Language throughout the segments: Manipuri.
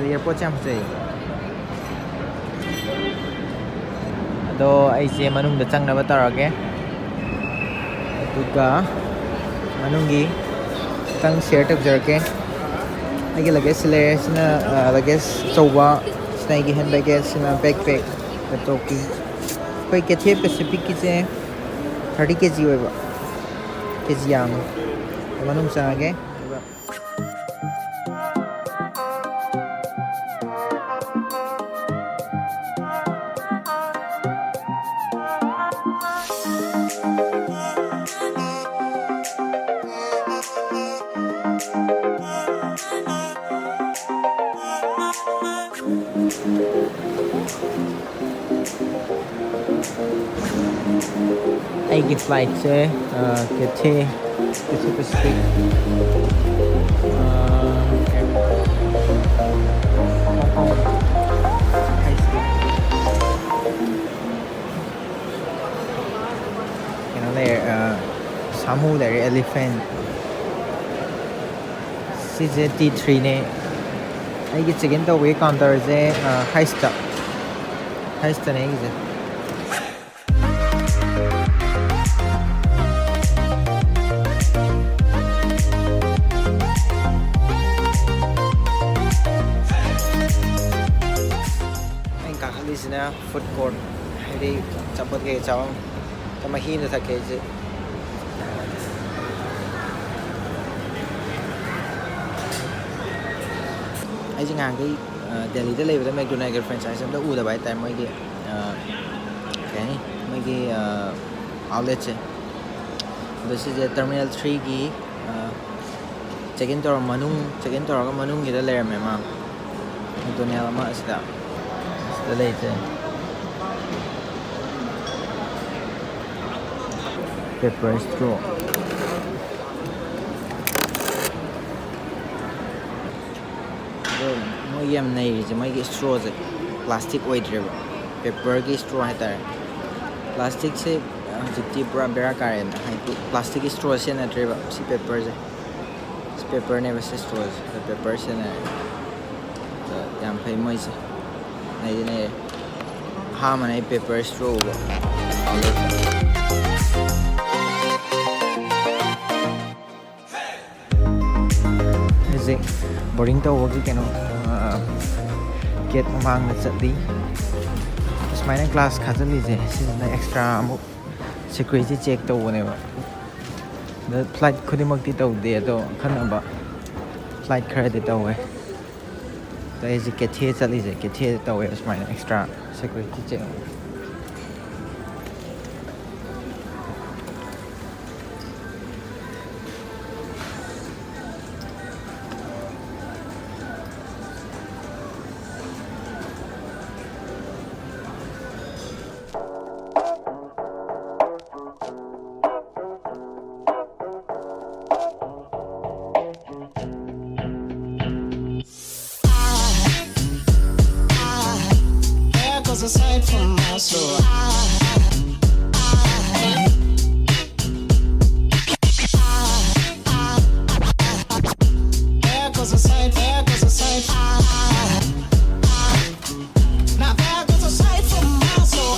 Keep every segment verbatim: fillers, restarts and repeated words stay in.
ꯑꯦꯌꯥꯔꯄꯣꯔꯠꯁꯦ ꯌꯥꯝ ꯐꯖꯩ꯫ ꯑꯗꯣ ꯑꯩꯁꯦ ꯃꯅꯨꯡꯗ ꯆꯪꯅꯕ ꯇꯧꯔꯒꯦ, ꯑꯗꯨꯒ ꯃꯅꯨꯡꯒꯤ ꯈꯤꯇꯪ ꯁꯤꯌꯔ ꯇꯧꯖꯔꯛꯀꯦ꯫ ꯑꯩꯒꯤ ꯂꯒꯦꯖꯁꯤ ꯂꯩꯔꯦ꯫ ꯁꯤꯅ ꯂꯒꯦꯖ ꯑꯆꯧꯕ, ꯁꯤꯅ ꯑꯩꯒꯤ ꯍꯦꯟ ꯕꯦꯒꯦꯖ, ꯁꯤꯅ ꯕꯦꯛ ꯄꯦꯛ, ꯂꯦꯞꯇꯣꯞꯀꯤ꯫ ꯑꯩꯈꯣꯏ ꯀꯦꯊꯦ ꯄꯦꯁꯤꯐꯤꯛꯀꯤꯁꯦ ꯊꯥꯔꯇꯤ ꯀꯦ ꯖꯤ ꯑꯣꯏꯕ, ꯀꯦ ꯖꯤ ꯌꯥꯝꯃꯤ꯫ ꯃꯅꯨꯡ ꯆꯪꯉꯒꯦ꯫ ꯑꯩꯒꯤ ꯐ꯭ꯂꯥꯏꯠꯁꯦ ꯀꯦꯊꯦ, ꯀꯦꯊꯦ ꯄꯦꯁꯤꯐꯤꯛ, ꯀꯩꯅꯣ ꯂꯩꯔꯦ, ꯁꯥꯃꯨ ꯂꯩꯔꯦ, ꯑꯦꯂꯤꯐꯦꯟ꯫ ꯁꯤꯁꯦ ꯇꯤ ꯊ꯭ꯔꯤꯅꯦ꯫ ꯑꯩꯒꯤ ꯆꯦꯛ ꯏꯟ ꯇꯧꯕꯒꯤ ꯀꯥꯎꯟꯇꯔꯁꯦ ꯍꯥꯏꯁꯇ, ꯍꯥꯏꯁꯇꯅꯦ ꯑꯩꯒꯤꯁꯦ꯫ ꯑꯩꯅ ꯀꯥꯈꯠꯂꯤꯁꯤꯅ ꯐꯨꯗ ꯀꯣꯔꯠ, ꯍꯥꯏꯗꯤ ꯑꯆꯥꯄꯣꯠ ꯀꯩ ꯆꯥꯐꯝ, ꯃꯍꯤ ꯑꯃ ꯊꯛꯀꯦ ꯑꯩꯁꯦ꯫ ꯑꯩꯁꯦ ꯉꯍꯥꯟꯈꯩ ꯗꯦꯜꯂꯤꯗ ꯂꯩꯕꯗ ꯃꯦꯛꯗꯣꯅꯦꯜꯒꯤ ꯐ꯭ꯔꯦꯟꯆꯥꯏꯁ ꯑꯝꯇ ꯎꯗꯕ ꯍꯥꯏꯇꯥꯔꯦ꯫ ꯃꯣꯏꯒꯤ ꯀꯩ ꯍꯥꯏꯅꯤ, ꯃꯣꯏꯒꯤ ꯑꯥꯎꯠꯂꯦꯠꯁꯦ꯫ ꯑꯗꯣ ꯁꯤꯁꯦ ꯇꯔꯃꯤꯅꯦꯜ ꯊ꯭ꯔꯤꯒꯤ ꯆꯦꯛ ꯏꯟ ꯇꯧꯔ ꯃꯅꯨꯡ, ꯆꯦꯛ ꯏꯟ ꯇꯧꯔꯒ ꯃꯅꯨꯡꯒꯤꯗ ꯂꯩꯔꯝꯃꯦ ꯃꯥ꯫ ꯃꯦꯛꯗꯣꯅꯦꯜ ꯑꯃ ꯑꯁꯤꯗ, ꯑꯁꯤꯗ ꯂꯩꯁꯦ꯫ Paper straw. ꯑꯗꯣ ꯃꯣꯏꯒꯤ ꯌꯥꯝ ꯅꯩꯔꯤꯁꯦ, ꯃꯣꯏꯒꯤ ꯏꯁꯇ꯭ꯔꯣꯁꯦ ꯄ꯭ꯂꯥꯁꯇꯤꯛ ꯑꯣꯏꯗ꯭ꯔꯦꯕ, ꯄꯦꯄꯔꯒꯤ ꯏꯁꯇ꯭ꯔꯣ ꯍꯥꯏꯇꯥꯔꯦ꯫ ꯄ꯭ꯂꯥꯁꯇꯤꯛꯁꯦ ꯍꯧꯖꯤꯛꯇꯤ ꯄꯨꯔꯥ ꯕꯦꯔꯥ ꯀꯥꯔꯦꯅ, ꯍꯥꯏꯗꯤ ꯄ꯭ꯂꯥꯁꯇꯤꯛꯀꯤ ꯏꯁꯇ꯭ꯔꯣ ꯁꯤꯖꯤꯟꯅꯗ꯭ꯔꯦꯕ꯫ ꯁꯤ ꯄꯦꯄꯔꯁꯦ, ꯁꯤ ꯄꯦꯄꯔꯅꯦꯕ, ꯁꯤ ꯏꯁꯇ꯭ꯔꯣꯁꯦ, ꯄꯦꯄꯔ ꯁꯤꯖꯤꯟꯅꯔꯦ꯫ ꯑꯗꯣ ꯐꯩ ꯃꯣꯏꯁꯦ꯫ ꯅꯩꯗꯤ ꯅꯩꯔꯦ꯫ ꯑꯍꯥꯟꯕꯅ ꯑꯩ ꯄꯦꯄꯔ ꯏꯁꯇ꯭ꯔꯣ ꯎꯕ꯫ ꯍꯧꯖꯤꯛ ꯕꯣꯔꯗꯤꯡ ꯇꯧꯕꯒꯤ ꯀꯩꯅꯣ, ꯒꯦꯠ ꯃꯃꯥꯡꯗ ꯆꯠꯂꯤ꯫ ꯁꯨꯃꯥꯏꯅ ꯒ꯭ꯂꯥꯁ ꯈꯥꯖꯤꯜꯂꯤꯁꯦ, ꯁꯤꯁꯤꯅ ꯑꯦꯛꯁꯇ꯭ꯔꯥ ꯑꯃꯨꯛ ꯁꯦꯀ꯭ꯌꯨꯔꯤꯇꯤ ꯆꯦꯛ ꯇꯧꯕꯅꯦꯕ꯫ ꯑꯗ ꯐ꯭ꯂꯥꯏꯠ ꯈꯨꯗꯤꯡꯃꯛꯇꯤ ꯇꯧꯗꯦ, ꯑꯗꯣ ꯑꯈꯟꯅꯕ ꯐ꯭ꯂꯥꯏꯠ ꯈꯔꯗꯤ ꯇꯧꯋꯦ꯫ ꯑꯗꯣ ꯑꯩꯁꯦ ꯀꯦꯊꯦ ꯆꯠꯂꯤꯁꯦ, ꯀꯦꯊꯦꯗ ꯇꯧꯋꯦ ꯁꯨꯃꯥꯏꯅ extra security check. There goes a sight from my soul. There goes a sight, there goes a sight. Now there goes a sight from my soul.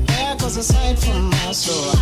There goes a sight from my soul.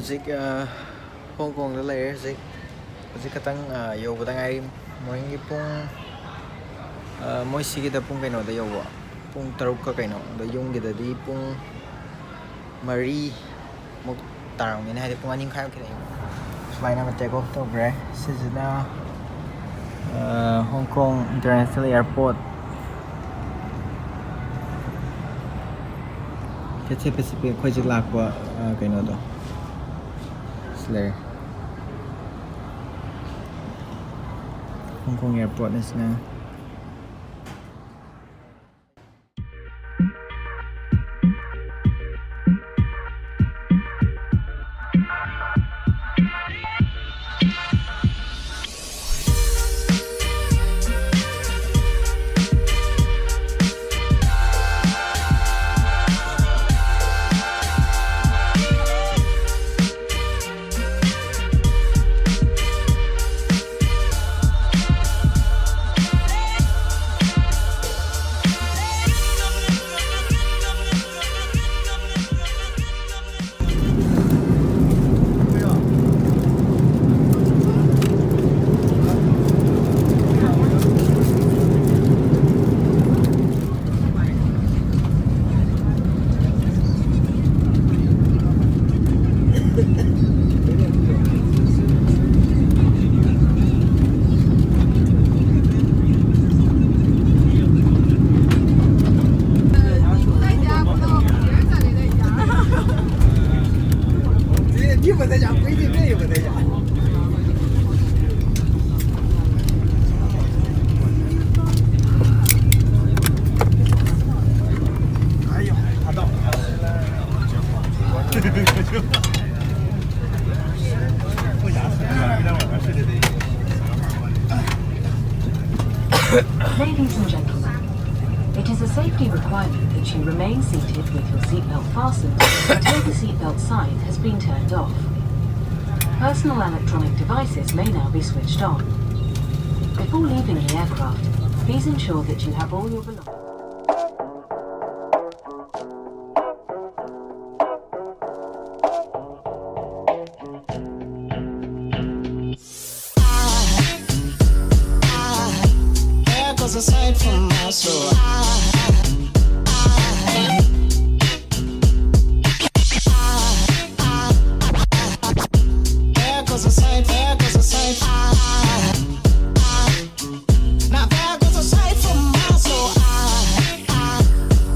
ꯍꯧꯖꯤꯛ ꯍꯣꯡ ꯀꯣꯡꯗ ꯂꯩꯔꯦ꯫ ꯍꯧꯖꯤꯛ ꯍꯧꯖꯤꯛ ꯈꯛꯇꯪ ꯌꯧꯕꯗ ꯉꯥꯏꯔꯤ꯫ ꯃꯣꯔꯅꯤꯡꯒꯤ ꯄꯨꯡ, ꯃꯣꯏ ꯁꯤꯒꯤꯗ ꯄꯨꯡ ꯀꯩꯅꯣꯗ ꯌꯧꯕ, ꯄꯨꯡ ꯇꯔꯨꯛꯀ ꯀꯩꯅꯣ, ꯑꯗꯣ ꯌꯨꯝꯒꯤꯗꯗꯤ ꯄꯨꯡ ꯃꯔꯤꯃꯨꯛ ꯇꯥꯔꯝꯒꯅꯤ, ꯍꯥꯏꯗꯤ ꯄꯨꯡ ꯑꯅꯤ ꯃꯈꯥꯏꯃꯨꯛ ꯈꯦꯠꯅꯩ꯫ ꯁꯨꯃꯥꯏꯅ ꯑꯃ ꯇꯦꯛ ꯑꯣꯐ ꯇꯧꯈ꯭ꯔꯦ꯫ ꯁꯤꯁꯤꯅ ꯍꯣꯡ ꯀꯣꯡ ꯏꯟꯇꯔꯅꯦꯁꯅꯦꯜ ꯑꯦꯌꯥꯔꯄꯣꯔꯠ, ꯀꯦꯊꯦ ꯄꯦꯁꯤꯐꯤꯛ ꯑꯩꯈꯣꯏ ꯍꯧꯖꯤꯛ ꯂꯥꯛꯄ ꯀꯩꯅꯣꯗꯣ ꯁꯤ ꯂꯩꯔꯦ꯫ ꯍꯣꯡ ꯀꯣꯡ ꯑꯦꯌꯥꯔꯄꯣꯔꯠꯅ ꯁꯤꯅ꯫ Ladies and gentlemen, it is a safety requirement that you remain seated with your seatbelt fastened until the seatbelt sign has been turned off. Personal electronic devices may now be switched on. Before leaving the aircraft, please ensure that you have all your belongings. Aside from my soul, I, I, I, I, I, there goes a sight, there goes a sight, I, I, now there goes a sight from my soul, I, I,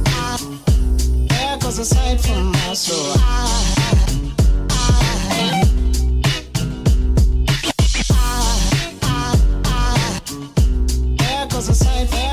I, there goes a sight from my soul, I, I, I, I, I, I, there goes a sight, there